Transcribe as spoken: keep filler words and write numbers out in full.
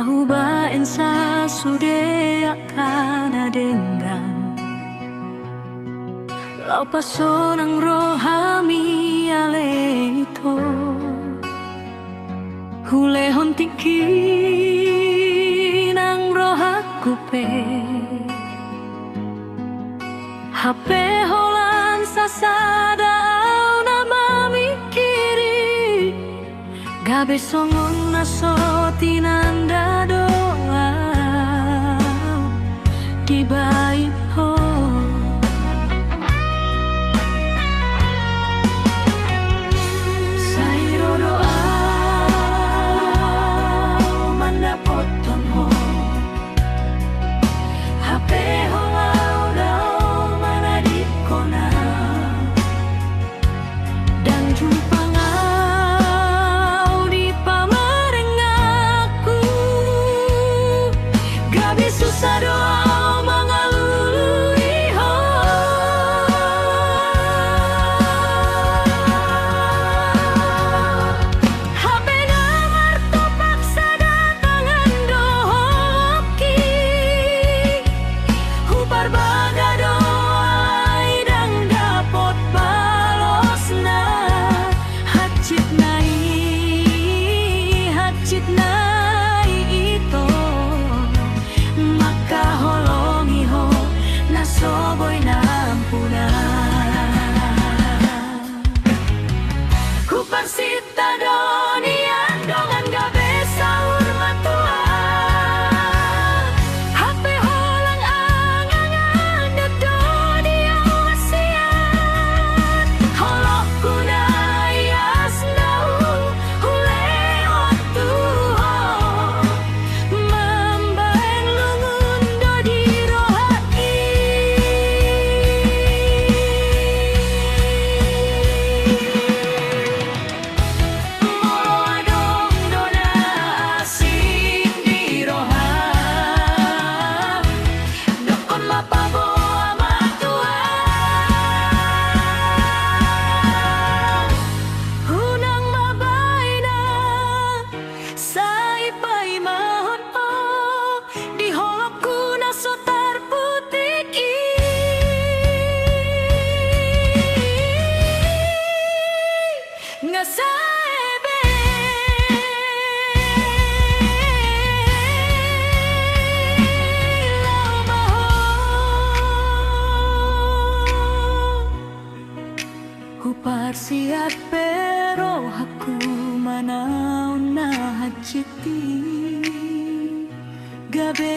Hubaen sasude angka na denggan, laho pasonang rohami ale ito. Hulehon tingki nang rohangku pe, hape holan sasada au na mamingkiri, gabe songon na so tinanda do au dibaen ho. Sai ro do au mandapothon ho, hape holan au manadingkon au. Ndang jumpang au di pamarengangku, gabe susa do au mangalului ho. Hape na martopak sada tangan dohononki, huparbaga do ai ndang dapot balosna. Hansit nai, hansit nai ito, mangkaholongi ho na so boi nampuna. Huparsinta do nian dongan gabe saur matua, hape holan angangandet do di au sian holongku na ias ndang hulehon tu ho. Mambaen lungun do di roha i. Molo adong do na asing di roha, dokkon ma paboa ma tu au. Unang ma baen au, sai paimahon ho di holongku na so tarputik i. Nga sae be laho ma ho. Huparsiat pe rohangku manaon na hansit i, gabe